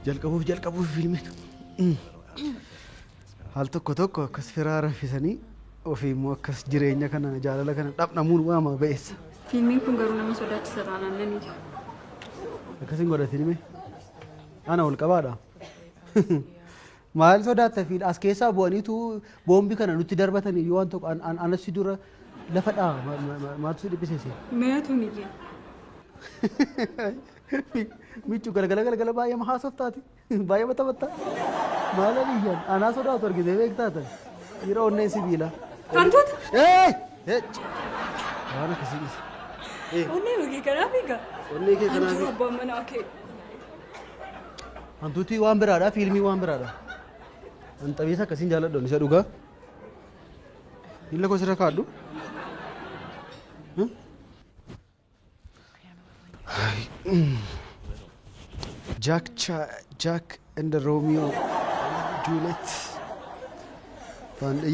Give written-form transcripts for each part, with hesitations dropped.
Jalqabuuf jalqabuuf fiilmiin. Al tokko tokko akkas firaa raffisanii ofii immoo akkas jireenya kana jaalala kana dhamdhamuun waama ba'eessa. Fiilmiin kun garuu nama sodaachisa taanaan nan iyya. Akkas hin godhatin mee. Ana ol qabaadha. Maal sodaatta fi as keessaa bu'aniitu boombi kana nutti darbatan iyyuu waan tokko anas si dura lafa dhaa maaltu si dhiphisese. Meetu hin iyyin. Michu galgala galgala baay'ee haasoftaati. Baay'ee taphatta. Maal iyyan anaa sodaatu argitee beektaata. Dhiira onneen sibiilaa. Hantuuta. Ee! Waan akkasii dhiisi. Onnee kee kanaaf egaa. Onnee kee kanaaf. Hantuuta abbaan manaa kee. Hantuutii waan biraadha, fiilmii waan biraadha. An xabiisa akkasiin jaalladhu isa dhugaa. Miila koo sirra kaadhu. Jack Jack and Romeo Juliet.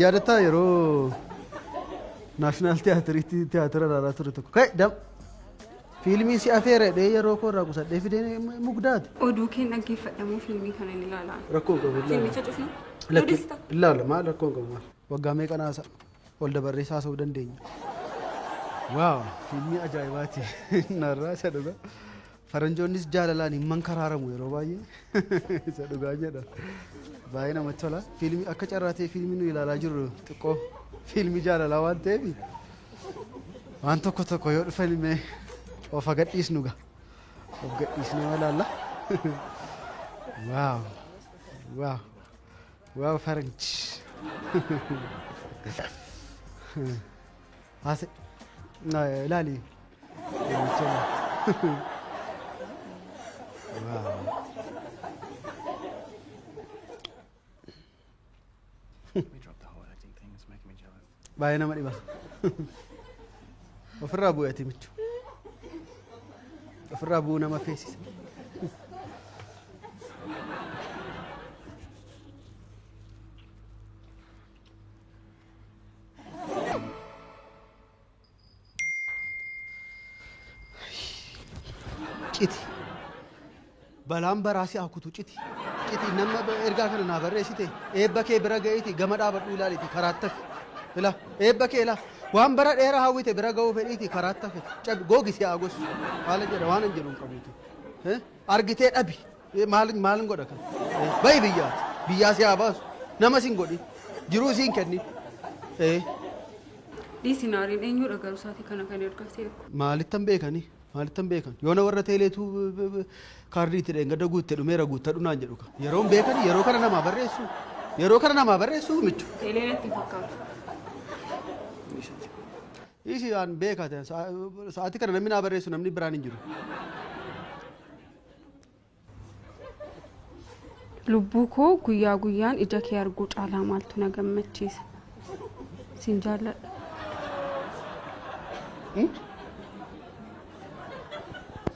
Yaadataa yeroo naashinaal tiyaatiriitti tiyaatira ilaalaa ture tokko. Ka'e dam. Fiilmii si afeera jedhee yeroo koo irraa qusadhee fidee mugdaati. Oduu keen dhaggeeffadha moo fiilmii kana ni ilaalaa? Rakkoo hin qabu. Ilaala. Fiilmicha cufnu? Lakki Odeessita? ilaala maal rakkoo hin qabu maal. Waggaa meeqa naasa ol dabarree haasa'uu dandeenya. Waaw fiilmii ajaa'ibaati. Narraa isa dhugaa. Faranjoonnis jaalalaan hin mankaraaramu yeroo baay'ee. Isa dhugaa jedha. Baay'ee namatti tola. Fiilmii akka carraa ta'e fiilmii nu ilaalaa jirru xiqqoo fiilmii jaalalaa waan ta'eef waan tokko tokko yoo dhufan mee of gadhiisnu ga. Of gadhiisnee ilaalla. Waaw. Waaw. Waaw faranji. Haase. Ilaali. Waaw. Baay'ee nama dhiba. Ofirraa bu'e ati michu. Ofirraa bu'uu nama feesisa. Citi. Balaan baraa si haa kutu citi. Citi nama ergaa kana naa barreessite eebba kee bira ga'iiti gama dhaabadhu ilaaliiti karaatti hafe. Ila eebba kee ila waan bara dheeraa hawwite bira ga'uu fedhiiti karaatti hafe. Cabi googi si haa gossu. Haala jedha waan hin jedhu hin qabuuti. Argitee dhabi. Maal maal godha kan. Bahi biyyaati. Biyyaa si haa baasu. Nama sin godhi. Jiruu siin kenni. Dhiisi naariin eenyudha garuu sa'aatii kana kan ergaa si ergu. Maalittan beekani? Maalittan beekan? Yoona warra teeleetu kaardii itti dheengadda guutte dhumeera guuttadhu naan jedhu ka. Yeroon beekani yeroo kana namaa barreessu. Yeroo kana namaa barreessu michu. Teelee natti hin fakkaatu. Dhiisi aan beekaa ta'e sa'aatii kana namni naa barreessu namni biraan hin jiru. Lubbuu koo guyyaa guyyaan ija kee arguu caalaa maaltu na gammachiisa. Sin jaalladha.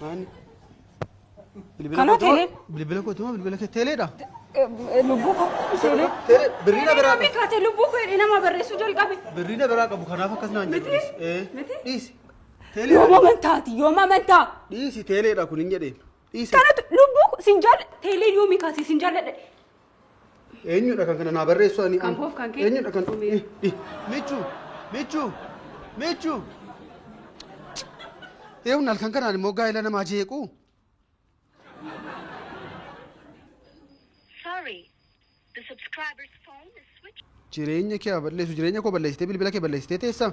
Maani? Bilbila Kanoo kootu moo- teelee? Bilbila kootu moo bilbila kee teeleedha? Lubbuu koo teelee. Teelee birrii na biraa qabu. Kaatee lubbuu koo jedhee nama barreessuu jalqabe. Birrii na biraa qabu kanaaf akkas naan jedhu. Miti? Ee. Miti? Dhiisi. Teelee. Yoom amantaati? Yoom amantaa? Dhiisi teeleedha kun hin jedheen. Dhiisi. Kanatu lubbuu koo sin jaalladha. Teelee yoomii kaasee sin jaalladha. Eenyudha kan kana naa barreessu ani? Kan koof kan kee. Eenyudha kan? Michu! Michu! Michu! Eewwan halkan kanaan immoo gaa'ela namaa jeequ. Sorry, the subscriber's phone is switched. Jireenya kee haa balleessu jireenya koo balleessitee bilbila kee balleessitee teessaa.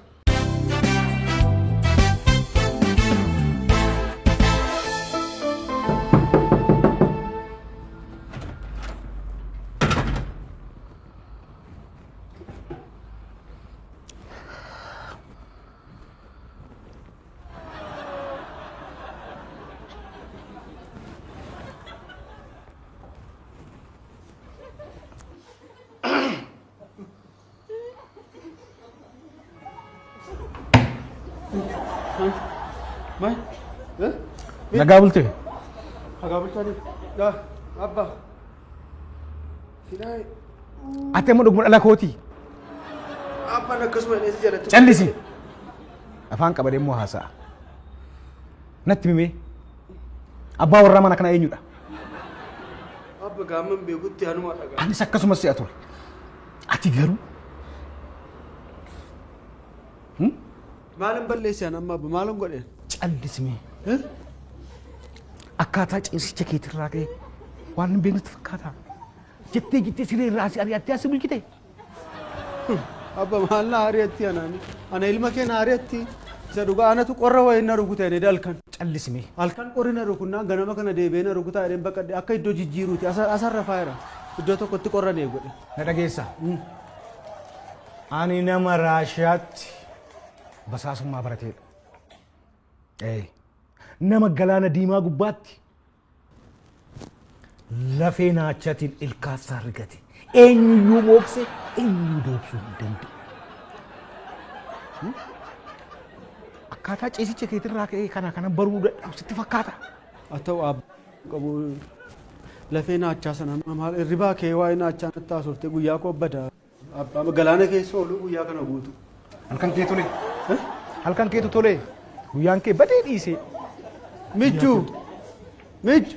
Maal? Nagaa bultee? Nagaa bultanii. Yaa abbaa. Sidaa Ati amma dhuguma dhala kooti. abbaan akkasuma jedhee si jalatti. Callisi. Afaan qabadee immoo haasa'a. Natti mimee. Abbaa warraa mana kanaa eenyudha? Abba gaamman beekutti anuma dhagaa. Anis akkasumas si'a ture. Ati garuu Maalin balleesse an amma abba maalin godheen? Callismee. Akkaataa ciisicha keetirraa ka'ee waan hin beeknetti fakkaata. Jettee jettee siree irraa asii ari'attee asii bulchite. Abba maal na ari'atti anaan? Ana ilma kee na ari'atti. Isa dhugaa anatu qorra wayii na rukute ani halkan. Callismee. Halkan qorri na rukunnaan ganama kana deebi'ee na rukutaa jedheen baqadhe akka iddoo jijjiiruuti asarra faayira. Iddoo tokkotti qorra na godhe. Na dhageessaa? Ani nama Raashiyaatti basaasummaa barateedha. Ee, nama galaana diimaa gubbaatti lafee naachatiin ilkaassaa rigate. Eenyuyyuu mookse eenyuyyuu doobsuu hin danda'u. Akkaataa ciisicha keetirraa ka'ee kana kana baruu dadhabu sitti fakkaata. Haa ta'u abbaa qabu lafee naachaa sana maal hirribaa kee waa'ee naachaa natti haasofte guyyaa koo bada. Abbaa galaana keessa ooluu guyyaa kana guutuu. Halkan kee tole. Halkan keetu tole. Guyyaan kee badee dhiisee. Michuu! Michu!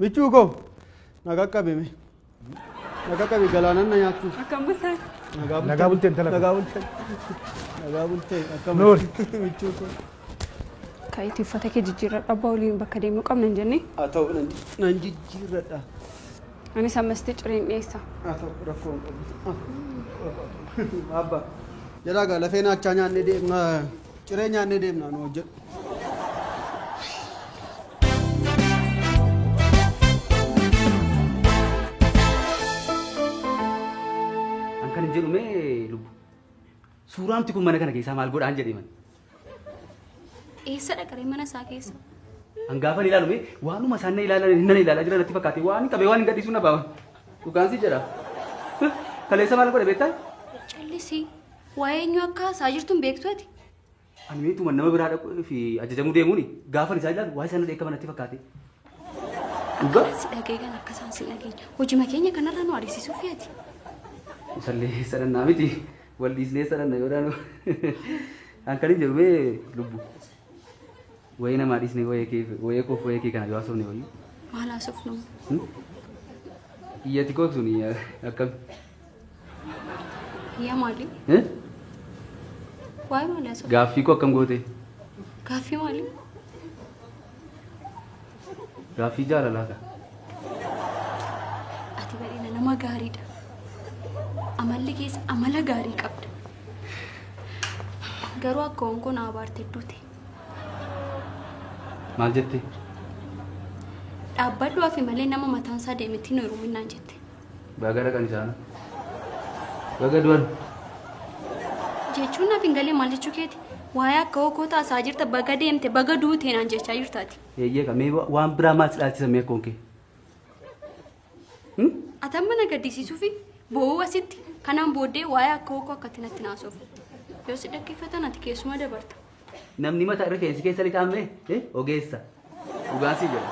Michuu koo! Na qaqqabi mee. Na qaqqabi galaanan na nyaachuuf. Akkam bultan? Nagaa bultee intala koo. Nagaa bultee. Nagaa bultee. Akkam Noori. Michuu koo. Ka'iitii uffata kee jijjiirradhu abbaa waliin bakka deemnu qabna hin jennee? Haa ta'u nan jijjiirradha. Anis ammasitti cireen dhiyeessa. Haa ta'u rakkoo hin qabu. Abba jedhaa gaa lafee naachaa nyaannee deemna ciree nyaannee deemna nu hojjedhu. An kan hin jedhu mee lubbu. Suuraamti kun mana kana keessaa maal godhaan jedhee man. Eessa dhaqaree mana isaa keessa? An gaafan ilaalu mee waanuma isaan na ilaalan nan ilaalaa jiran natti fakkaate waan qabee waan hin gadhiisuu na baawan. Dhugaan si jedha. Kaleessa maal godhe beektaa? Callisii. Waa'ee eenyu akka haasaa jirtu hin beektu ati. Ani meetuma nama biraa dhaquu fi ajajamuu deemuuni gaafan isaa ilaalu waa isaan na dheekkaman natti fakkaate. Dhugaa? Si dhaga'e kan akka isaan si dhageenya. Hojima keenya kanarra nu ariisisuuf ati. Isallee sadhannaa miti. Wal dhiisnee sadhanna yoo daanu. An kan hin jedhu mee lubbu. Wayii namaa dhiisnee wayii kee wayii koof wayii kee kana yoo haasofne wayii. Maal haasofnu? Iyyati koo suni akkam? Iyya maali? Eh? Waa'ee maali haasofnu? Gaaffii koo akkam goote? Gaaffii maali? Gaaffii jaalalaa ka. Ati badhina nama gaariidha. Amalli kees amala gaarii qabda. Garuu akka honkoo na abaarte duute. Maal jette? Dhaabbadhu hafi malee nama mataan isaa deemetti hin heerumin naan jette. Baga dhaqan isaana. Baga du'an. Jechuun naaf hin galee maal jechuu keeti? Waa'ee akka hookoo taasaa jirta baga deemte baga duute naan jechaa jirtaati. Eeyyee ka mee waan biraa maal si dhaalchisa mee akkoon kee? Ati amma na gaddisiisuufi boo'uu asitti kanaan booddee waa'ee akka hookoo akkatti natti naasoofu. Yoo si dhaggeeffatan ati keessuma dabarta. Namni mata rifeensi keessa lixaan mee ogeessa. Dhugaan sii jedha.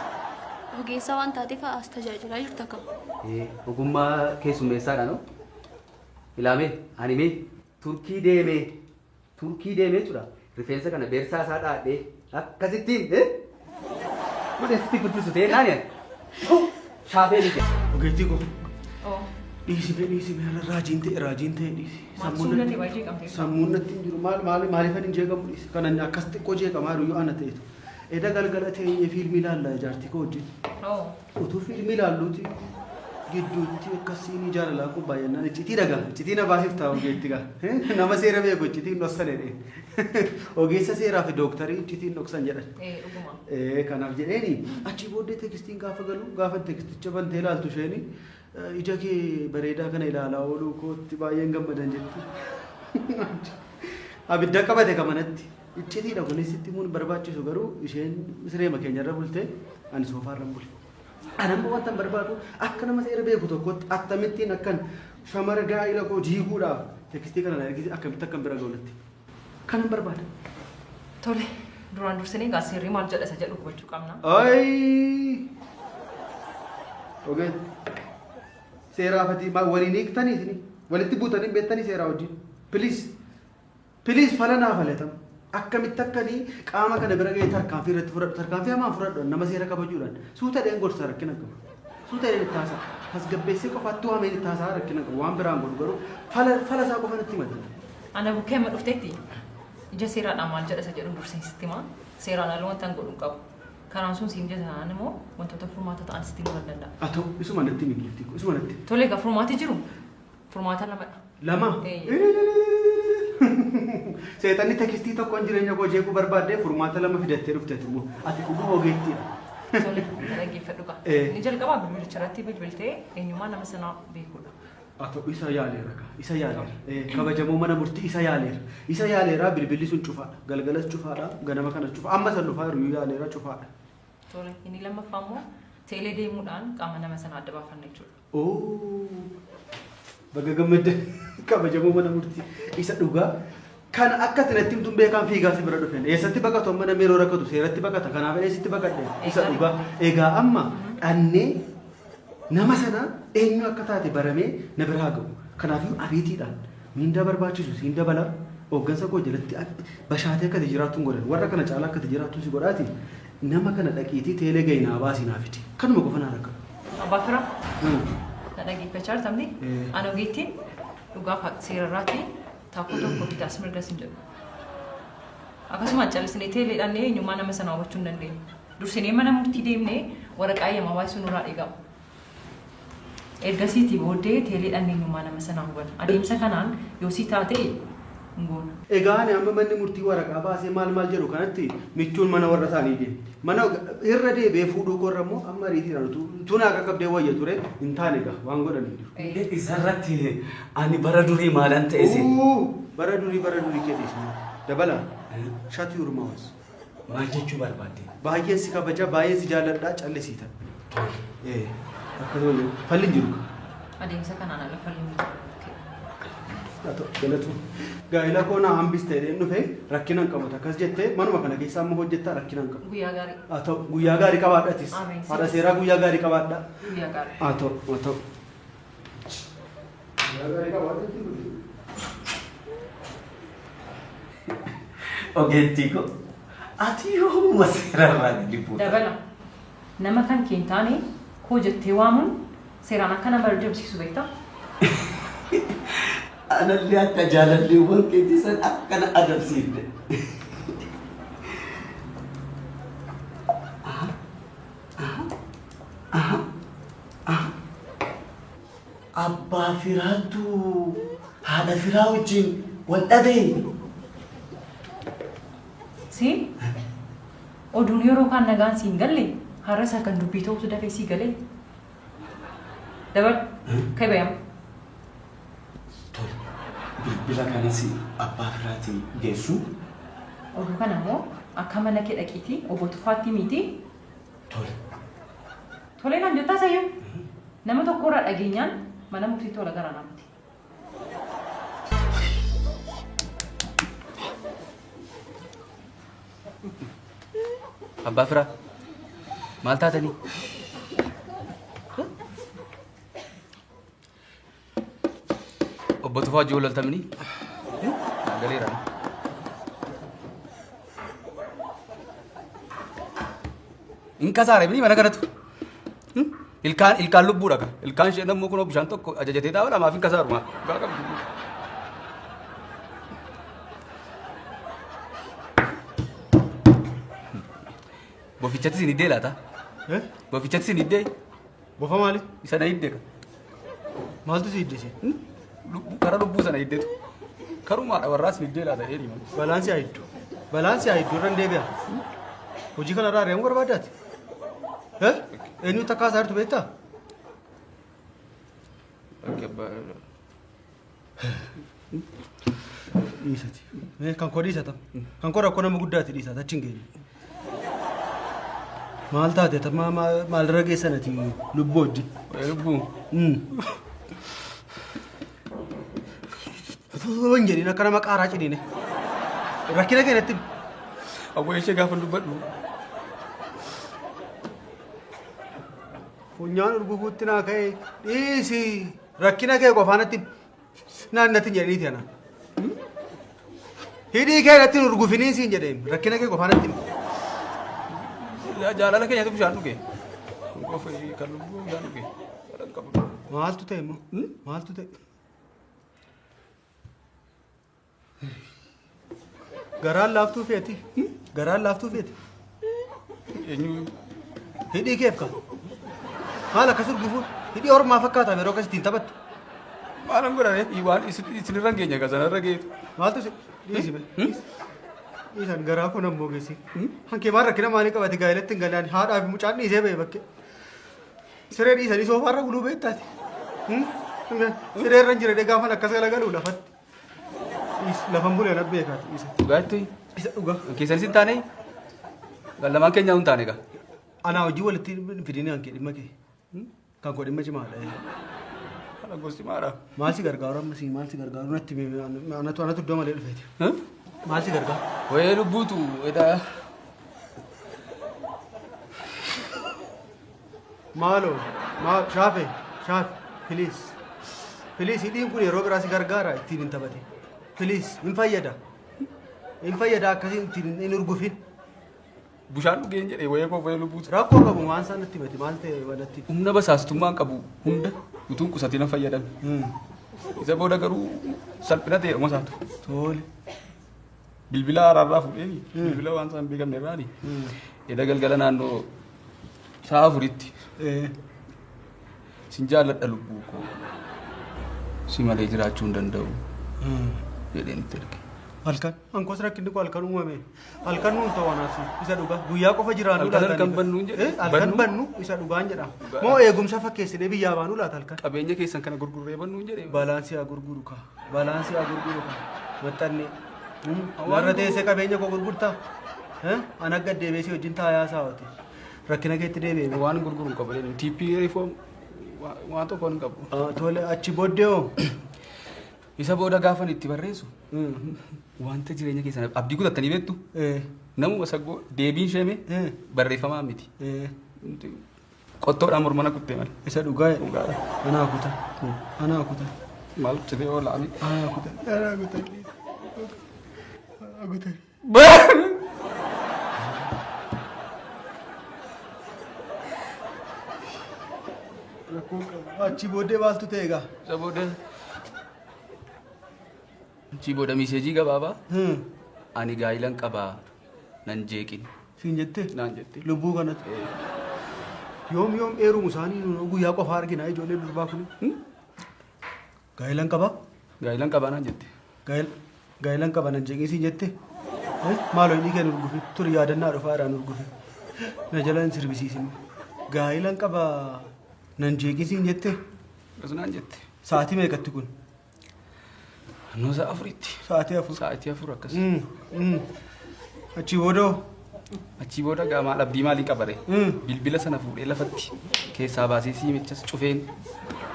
Ogeessa waan taateef as tajaajilaa jirta kam. Ogummaa keessummeessaadha no? Ilaamee ani mee Turkii deemee Turkii deemee jechuudha. Rifeensa kana beersaa isaa dhaadhee akkasittiin godhee sitti firfirsu ta'ee naani ani. Shaafee ni jedha. Ogeettii koo. Dhiisi mee dhiisi mee har'a raajiin ta'e raajiin ta'e dhiisi. Maaltu mudate baay'ee jeeqamte? Sammuun natti hin jiru maal maal maaliifan hin jeeqamu dhiisi. Kanan akkas xiqqoo jeeqamaa jiru yoo ana ta'etu. Eda galgala teenyee fiilmii ilaalla jaartii koo wajjin. Utuu fiilmii ilaalluuti gidduutti akkas siinii jaalalaa kun baay'annaan iccitii dhagaa iccitii na baasif ta'a ogeetti gaa. Nama seera beeku iccitii hin dhoksan jedhee. Ogeessa seeraa fi dooktarii iccitii hin dhoksan jedhan. Dhuguma. Kanaaf jedheeni achii booddee tekstiin gaafa galu gaafa teksticha bantee ilaaltu isheeni ija kee bareedaa kana ilaalaa ooluu kootti baay'een gammadan jetti. Abidda qabate ka manatti. Iccitiidha kunis sitti himuun hin barbaachisu garuu isheen sireema keenyarra bulte ani soofaarran bule. Ani amma wanta hin barbaadu akka nama seera beeku tokkotti akkamittiin akkan shamara gaa'ila koo diiguudhaaf tekstii kana na ergite akkamitti akkan bira ga'u natti. Kanan barbaada. Tole, duraan dursinee egaa seerri maal jedha isa jedhu hubachuu qabna. Ayi! Ogeetti. Seeraaf ati waliin hiiktanii isin walitti buutanii hin beektanii seeraa wajjin. Please. Please fala naa faletam. Akkamitti akkanii qaama kana bira ga'ee tarkaanfii irratti fudhadhu. Tarkaanfii hamaan fudhadhu nama seera kabajuudhaan. Suuta dheen gorsa rakkina qabu. Suuta jedheen itti haasa'a. Tasgabbeessee qofaatti waameen itti haasa'a rakkina qabu. Waan biraan godhu garuu fala fala isaa qofa natti himata. Ana bukkee amma dhuftetti ija seeraadhaan maal jedha isa jedhu durseen sitti hima. Seeraan ala wanta hin godhu hin qabu. Karaan sun siin jala taanaan immoo wantoota furmaata ta'an sitti himuu nan danda'a. Haa ta'u isuma natti himi giiftii koo isuma natti himi. Tole egaa furmaati jiru furmaata lamadha. Lama? Eeyyee. Seexanni tekistii tokkoon jireenya koo jeequu barbaaddee furmaata lama fidattee dhufte ati immoo. Ati dhuguma ogeettiidha. Tole na dhaggeeffadhu gaa. Ee. Inni jalqabaa bilbilicha irratti bilbiltee eenyummaa nama sanaa beekuudha. Haa ta'u isa yaaleera kaa isa yaaleera. Ee, kabajamoo mana murtii isa yaaleera. Isa yaaleera bilbilli sun cufaadha. Galgalas cufaadha ganama kanas cufa amma san dhufaa jiru iyyuu yaaleera cufaadha. Tole inni lammaffaa immoo teelee deemuudhaan qaama nama sanaa adda baafanna jechuudha. Oo baga gammaddan kabajamoo mana murtii isa dhugaa kana akka ati natti himtuun beekaan fiigaa si bira dhufeen eessatti baqatu amma namni yeroo rakkatu seeratti baqata kanaaf eessatti baqadhe isa dhugaa egaa amma dhannee nama sana eenyu akka taate baramee na biraa ga'u kanaafuu ariitiidhaan miindaa barbaachisu siin dabala hooggansa koo jalatti bashaatee akka ati jiraattuun godhan warra kana caalaa akka ati jiraattu si godhaati nama kana dhaqiitii teelee gahi naa baasii naa fidi kanuma qofa naa rakkadhu. Abbaa firaa na dhaggeeffachaa jirta miti? Ani ogeettiin dhugaaf seera irraatti taakkuu tokko bitaas mirgas hin jedhu. Akkasumaan callisnee teelee dhannee eenyummaa nama sanaa hubachuu hin dandeenyu. Dursinee mana murtii deemnee waraqaa eeyyamaa baasisuu nurraa eegama. Ergasiitii booddee teelee dhannee eenyummaa nama sanaa hubanna. Adeemsa kanaan yoo sii taate hin goona. Egaa ani amma manni murtii waraqaa baasee maal maal jedhu kanatti michuun mana warra isaanii deemti. Mana irra deebi'ee fuudhuu koorra immoo amma ariitiidhaan utuu utuu naa qaqqabdee wayya ture hin taane egaa waan godhan hin jiru. Isarratti ani bara durii maalan ta'e si. Uu bara durii bara durii kee dhiisnee. Dabala shut your mouth. Maal jechuu barbaadde? Baay'een si kabaja baay'een si jaalladha callisii tan. Tole. Ee akkasuma jiru. Falli hin jiru. Adeemsa kanaan ala falli hin jiru. Haa ta'u galatu. Gaa'ela koo naa hambiste jedheen dhufe rakkina hin qabu akkas jettee manuma kana keessaa amma hojjettaa rakkina hin qabu. Guyyaa gaarii. Haa ta'u guyyaa gaarii qabaadha atis. Ameen. Haadha seeraa guyyaa gaarii qabaadha. Guyyaa gaarii. Haa ta'u haa ta'u. Guyyaa gaarii qabaadha. Ogeettii koo ati yoomuma seerarraa gadi buuta. Dabala. Nama kan kee hin taane koo jettee waamuun seeraan akka nama adabsiisu beektaa? Anallee akka jaalalleewwan keetii san akka na adabsiifne. Abbaa firaattu haadha firaa wajjin wal dhabee. Si oduun yeroo kaan nagaan siin galle har'a isa kan dubbii ta'utu dafee sii galee. Dabal kai bayam. Tole. Bilbila kanas abbaa firaatii geessu. Oduu kana immoo akka mana kee dhaqiitii obbo Tufaatti himiitii Tole. Tolee naan jettaa sayyuu? Nama tokko irraa dhageenyaan mana murtiitti wal agarra naan miti. Abbaa firaa maal taatanii? Obbo Tufaa wajjin wal loltamanii? Galeera. Hin kasaare mini mana kanatu. Ilkaan ilkaan lubbuudha ka. Ilkaan isheen ammoo kunoo bishaan tokko ajajatee taa'u lamaaf hin kasaaru maa. Dhugaa qabdi. Bofichatti isin hiddee laata? Bofichatti isin hiddee? Bofa maali? Isa na hidde ka. Maaltu si hiddise? Lubbuu kara lubbuu sana hiddetu. Karumaadha warraas hiddee laata jedhee hima. Balaan si haa hiddu. Balaan si haa hiddu irra hin deebi'a. Hojii kanarraa ari'amuu barbaaddaati? Eh? Eenyutti akka haasaa jirtu beektaa? Dhiisati. Mee kan koo dhiisata. Kan koo rakkoo nama guddaati dhiisata achi hin geenye. Maal taate ta maalirra geessan ati lubbuu hojii? Lubbuu. Hin jedhin akka nama qaaraa ciniine. Rakkina kee natti himi. Awwa ishee gaafa dubbadhu. Funyaan urgufuutti naa ka'e dhiisi. Rakkina kee qofaa natti naan natti hin jedhiniiti ana. Hidhii kee natti hin urgufinii siin jedheem. Rakkina kee qofaa natti himi. Jaalala keenyatu bishaan dhuge. Qofa kan lubbuu bishaan dhuge. Kan qabu. Maaltu ta'e immoo? Maaltu ta'e? Garaan laaftuu feeti. Garaan laaftuu feeti. Eenyu? Hidhii keef ka. Maal akkas urgufuun? Hidhii ormaa fakkaata yeroo akkas ittiin taphattu. Maalan godhane waan isinirra hin geenye sanarra geetu. Maaltu si dhiisi be. Dhiisan garaa kun ammoo geessi. Hankee maal rakkina maalii qabate gaa'elatti hin galaan haadhaa fi mucaan dhiisee ba'e bakkee. Siree dhiisanii soofaarra buluu beektaati. Siree irra hin jire gaafan akkas galagalu lafatti. Lafan bulee na beekaati dhiisa. Dhugaatti? Isa dhugaa. Keessan isin taane? Lamaan keenya hin taane egaa. Anaa hojii walitti fidini hankee dhimma kee. Kan koo dhimma cimaadha. Kana gosti maadha? Maal si gargaaru amma si maal si gargaaru natti anatu anatu iddoo malee dhufeeti. Maal si gargaaru? Wayee lubbuutu edaa. Maaloo maal shaafe shaafe please please hidhiin kun yeroo biraa si gargaara ittiin hin taphate please hin fayyada hin fayyada akkasiin ittiin hin urgufin. Bishaan dhugeen jedhee wayee koo wayee lubbuutu. Rakkoo qabu waan isaan natti himate maal ta'e wanatti. Humna basaastummaan qabu hunda utuun qusatiin nan fayyadame. Isa booda garuu salphina ta'e dhuma isaatu. Tole. Bilbila haaraarraa fuudheeni bilbila waan isaan beekamne irraani. Eda galgala naannoo sa'a 4tti. Sin jaalladha lubbuu koo. Si malee jiraachuu hin danda'u. Jedheen itti erge. Halkan ankoos rakkinni koo halkan uumame. Halkan nuun ta'u anaaf isa dhugaa guyyaa qofa jiraannu Halkan halkan bannuun jedhe. Halkan bannu isa dhugaan jedha. Moo eegumsa fakkeessinee biyyaa baanu laata halkan. Qabeenya keessan kana gurgurree bannuun jedhe. Balaansii haa gurguru kaa. Balaansii haa gurguru kaa. Maxxannee. Warra teessee qabeenya koo gurgurtaa. An akka deebi'ee si wajjin taayaa saawwate. Rakkina keetti deebi'ee. Waan gurguru hin qabu. TP reform waan tokko hin qabu. Tole achi booddee hoo? Isa booda gaafan itti barreessu wanta jireenya keessan abdii kutattanii beektu namuma saggoo deebiin ishee mee barreeffamaa miti. Qottoodhaan mormana kuttee malee. Isa dhugaa jedhu. Anaa kuta. Anaa kuta. Maal citee oola ani. Anaa kuta. Anaa kuta. Anaa kuta. Rakkoo qabu. Achi booddee maaltu ta'e egaa? Isa booda achii booda miseejii gabaabaa ani gaa'ilan qabaa nan jeeqin. Siin jettee? Naan jettee. Lubbuu kanatti. Yoom yoom eerumu isaanii guyyaa qofa argina ijoollee durbaa kun. Gaa'ilan qabaa? Gaa'ilan qabaa naan jette. Gaa'ilan qaba nan jeeqin siin jette? Maaloo inni kennu urgufi turi yaadannaa dhufaa irraan urgufi. Na jala hin sirbisiisin. Gaa'ilan qabaa nan jeeqin siin jette? Akkas naan jette. Sa'aatii meeqatti kun? Naannoo sa'a 4tti. Sa'aatii 4. Sa'aatii 4 akkas. Achii booda hoo? Achii booda gaa maal abdii maalii qabare? Bilbila sana fuudhee lafatti keessaa baasee siimichas cufeen.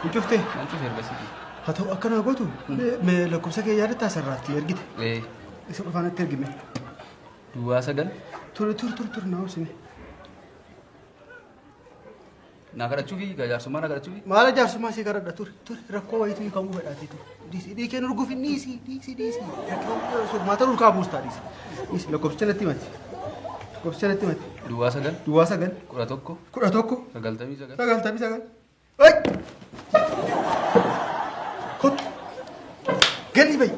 Hin cuftee? Nan cufe ergasii. Haa ta'u akkanaa gootu mee lakkoofsa kee yaadatta asirraatti ergite. Isa qofaan itti ergime. Duwwaa 9. Ture ture ture ture naa obsime. Naa kadhachuufi jaarsummaa naa kadhachuufi. Maala jaarsummaa si kadhadha ture ture rakkoo wayiitu hiikamuu fedhaati ture. Dhiisi dhiikee nurgufi dhiisi dhiisi dhiisi. Furmaata nurkaa buustaa dhiisi. Dhiisi lakkoofsicha natti himati. Lakkoofsicha natti himati. Duwwaa 9. Duwwaa 9. 11. 11. 99. 99. Ay! Kottu. Galii bayi.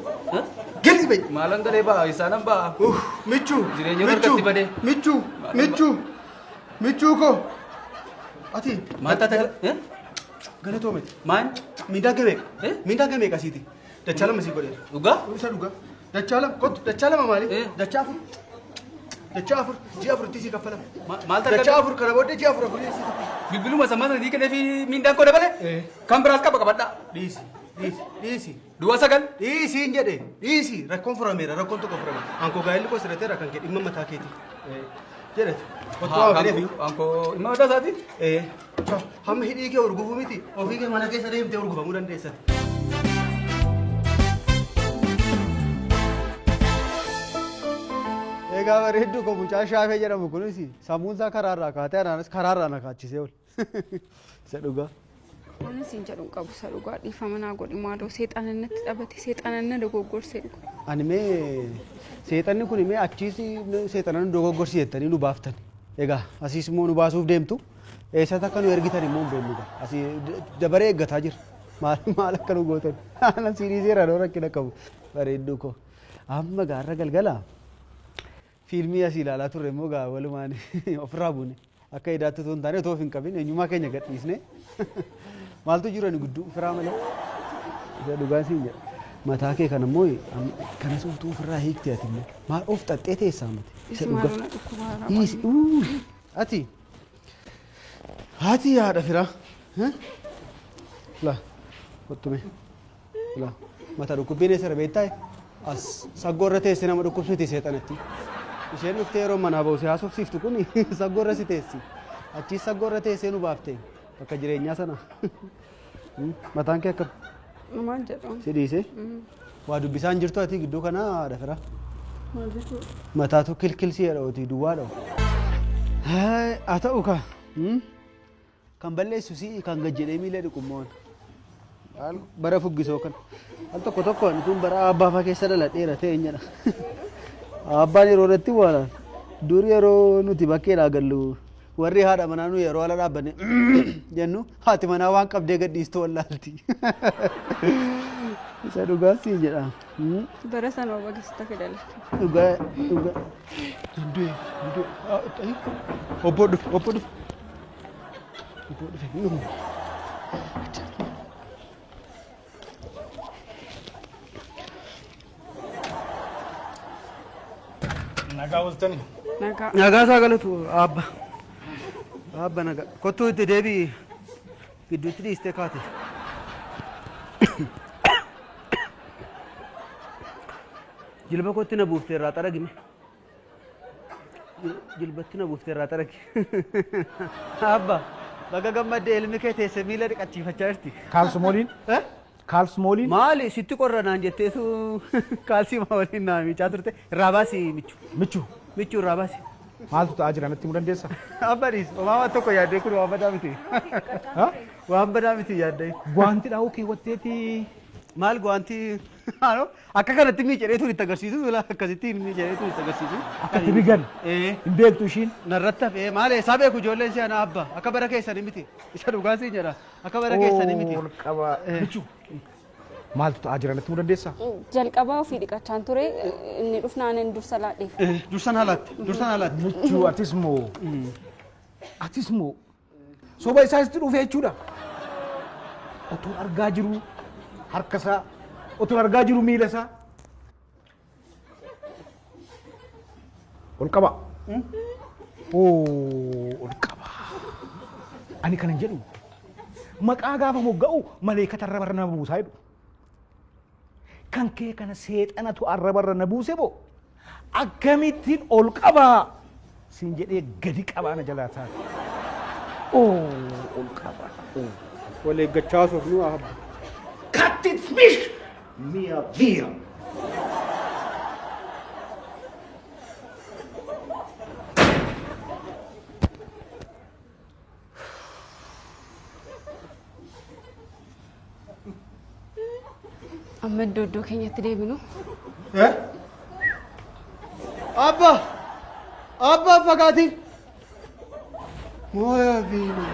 Galii bayi. Maalan galee ba'a isaanan ba'a. Michuu. Jireenya harkatti badee. Michuu. Michuu. Michuu koo. Ati. Maal taate? Galatoo miti. Maal? Miindaa gamee. Miindaa gamee qasiiti. Dachaa lama sii godheera. Dhugaa? Isa dhugaa. Dachaa lama kottu. Dachaa lama maali? Dachaa 4. Dachaa 4 ji'a 4tti sii kaffalama. Maal taate? Dachaa 4 kana booddee ji'a 4 afurii sii kaffalama. Bilbiluma sammaa sana diiqnee fi miindaan koo dabale? Kan biraas qaba qabadhaa. Dhiisi. Dhiisi. Dhiisi. Duwwaa 9. Dhiisi hin jedhe. Dhiisi. Rakkoon furameera. Rakkoon tokko furameera. Ankoo gaa'elli koo sirrateera kan kee dhimma mataa keeti. Jedhate. Kottu waa fedheef iyyuu. Ankoo dhimma mataa isaati? Hamma hidhii kee urgufuu miti. Ofii kee mana keessa deemtee urgufamuu dandeessati. Egaa bareedduu koo mucaa Shaafee jedhamu kunis sammuun isaa karaarraa kaatee anaanis karaarraa na kaachisee oole. Isa dhugaa. Waan isin jedhu hin qabu isa dhugaa dhiifama naa godhi maaloo seexana natti taphate seexana na dogoggorse dhugaa. Ani mee seexanni kun mee achiis seexana nu dogoggorsi jettanii nu baaftan. Egaa asiis immoo nu baasuuf deemtu. Eessatti akka nu ergitan immoo hin beeknu gaa. Asii dabaree eeggataa jira. Maal maal akka nu gootan. Ana siinii seeraan hoo rakkina qabu. Bareedduu koo. Amma gaarra galgala. Fiilmii asii ilaalaa turre immoo gaa walumaan ofirraa buune. Akka idaatti otoo hin taane otoo of hin qabin eenyummaa keenya gadhiisne. Maaltu jiru ani gudduu firaa malee. Isa dhugaa siin jedha. Mataa kee kana immoo kanas utuu ofirraa hiikte ati immoo. Maal of xaxxee teessaa mati. Isa Isi dhugaa. maaloo na dhukkubaara. Dhiisi. Uu. Ati. Haati haadha firaa. La. Kottume. La. Mata dhukkubbiin eessa beektaa? As saggoo irra teessi nama dhukkubsiti seexanatti. Isheen dhuftee yeroo manaa ba'u si haasofsiiftu kun saggoo irra si teessi. Achii saggoo irra teessee nu baafte bakka jireenyaa sana. Mataan kee akkam? Maal jedhamu? Si dhiise? Waa dubbisaan jirtu ati gidduu kana haadha firaa. Maal jechuudha? Mataatu kilkil si jedha otii duwwaa dha'u. Haa ta'u kaa. Kan balleessu si'i kan gad jedhee miila dhiqu immoo ana. Bara fuggisoo kana. Al tokko tokko ani tun bara abbaa fa'aa keessa dhaladheera ta'e jedha. Abbaan yeroo irratti waan dur yeroo nuti bakkeedhaa gallu warri haadha manaa nu yeroo ala dhaabbanne jennu haati manaa waan qabdee gadhiistu wallaalti. Isa dhugaa siin jedha. Bara sana baga sitti fedhalate. Dhugaa dhugaa. Du'e du'e. Obbo dhufe obbo dhufe. Obbo dhufe. Nagaa ooltani. Nagaa. Nagaa isaa galatu abba. Abba nagaa. Kottuu itti deebi'i. Gidduutti dhiistee kaate. Jilba kootti na buuftee irraa xaragime. Jilbatti na buuftee irraa xaragi. Abba baga gammaddee ilmi kee teessee miila dhiqachiifachaa jirti. Kaalsimooliin? Kaalsimooliin? Maali sitti qorra naan jetteetu kaalsii maa waliin naa miicaa turte irraa baasi michu. Michu. Michu irraa baasi. Maaltu ta'aa jira natti himuu dandeessaa? Abba dhiis homaa waan tokko yaaddee kun waan badaa miti. Waan badaa miti yaaddee. Gwaanti dhaa'uu keewwatteeti. Maal gwaantii akka kanatti miicadhee tun itti agarsiisu la akkasitti miicadhee tun itti agarsiisu. Akkatti bigan. Hin beektu ishiin. Narratti hafee maal eessaa beeku ijoolleen si ana abba akka bara keessanii miti isa dhugaa siin jedha akka bara keessanii miti. Ol qaba. Michu. Maaltu ta'aa jira natti himuu dandeessaa? Jalqabaa ofii dhiqachaan ture inni dhufnaan inni dursa laadheef. Dursa naa laatte dursa naa laatte. Michuu atis moo atis moo soba isaa sitti dhufe jechuudha. Otoon argaa jiru harka isaa otoon argaa jiru miila isaa. Ol qaba. Oo ol qaba. Ani kanan jedhu maqaa gaafa mogga'u maleekata arrabarra nama buusaa jedhu. Kan kee kana seexanatu arrabarra na buuse moo akkamittiin ol qabaa siin jedhee gadi qabaa na jalaa taate. Oo ol qabaa. Oo. Wal eeggachaa haasofnu abba. Cut it fish! Mia via! Amma iddoo iddoo keenyatti deebinu. Abba! Abba fagaatiin! Mooyaa fiina.